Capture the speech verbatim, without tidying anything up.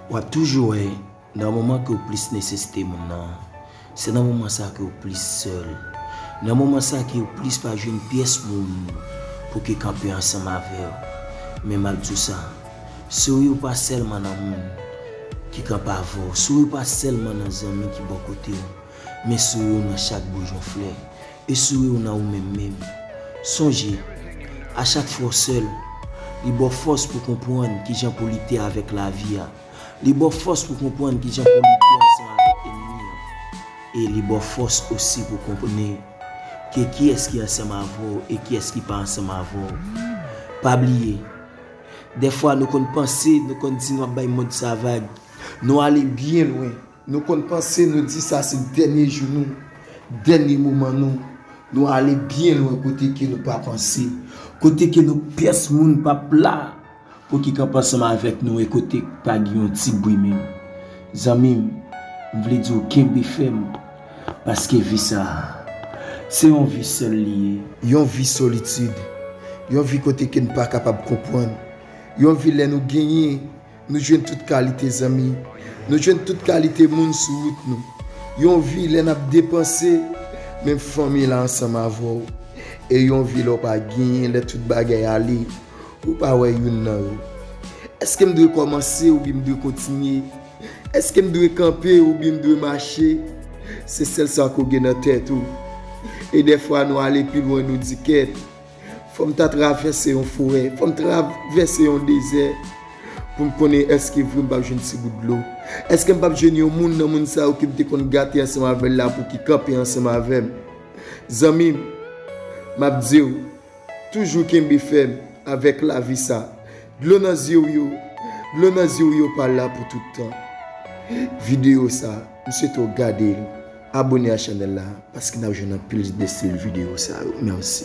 W ap toujou wè, nan moman ke w plis nesesite moun nan, se nan moman sa ke w plis sèl. Nan moman sa ke w plis pa jwenn pyès moun pou ki kanpe ansanm avè w. Men m ap di w sa, souri w pa sèlman nan moun ki kanpe avè w, souri w pa sèlman nan zanmi ki bò kote w, men souri w nan chak boujon flè, e souri w nan ou menm menm. Sonje, a chak fwa w sèl, li ba w fòs pou konprann kijan pou lite avèk lavi a. Li ba w fòs pou konprann kijan pou lite ansanm avèk ènmi an. E li ba w fòs osi pou konnen ke kiyès ki ansanm avè w e kiyès ki pa ansanm avè w. Pa bliye, dèfwa nou konn panse, nou konn di n ap bay mond sa vag. Nou ale byen lwen. Nou konn panse, nou di sa se dènye jou nou, dènye moman nou. Nou ale byen lwen kote ke nou pa panse, kote ke nou pyès moun p ap la pou ki kanpe ansanm avèk nou e kote pa gen yon ti bri menm. Zanmi m, m vle di w kenbe fèm, paske vi sa a, se yon vi sèl li ye. Yon vi solitid, yon vi kote ke n pa kapab konprann, yon vi lè nou genyen, nou jwenn tout kalite zanmi, nou jwenn tout kalite moun sou wout nou. Yon vi lè n ap depanse, men fanmi la ansanm avè w. E yon vi lè w pa genyen, lè tout bagay ale, ou pa wè youn nan yo. Èske m dwe kòmanse oubyen m dwe kontinye? Èske m dwe kanpe oubyen m dwe mache? Se sèl sa ke w gen nan tèt ou. E dèfwa nou ale pi lwen, nou di kèt, fò m ta travèse yon forè, fò m travèse yon dezè pou m konnen èske vre m p ap jwenn ti gout dlo. Èske m p ap jwenn yon moun nan moun sa yo ke m te konn gate ansanm avè l la pou ki kanpe ansanm avè m? Zanmi m, m ap di w, toujou kenbe fèm avèk lavi sa. Dlo nan zye w yo, dlo nan zye w yo pa la pou tout tan. Videyo sa, m swete w gade l, abone a chanèl la, paske n ap jwenn anpil de estil videyo sa yo. Mèsi.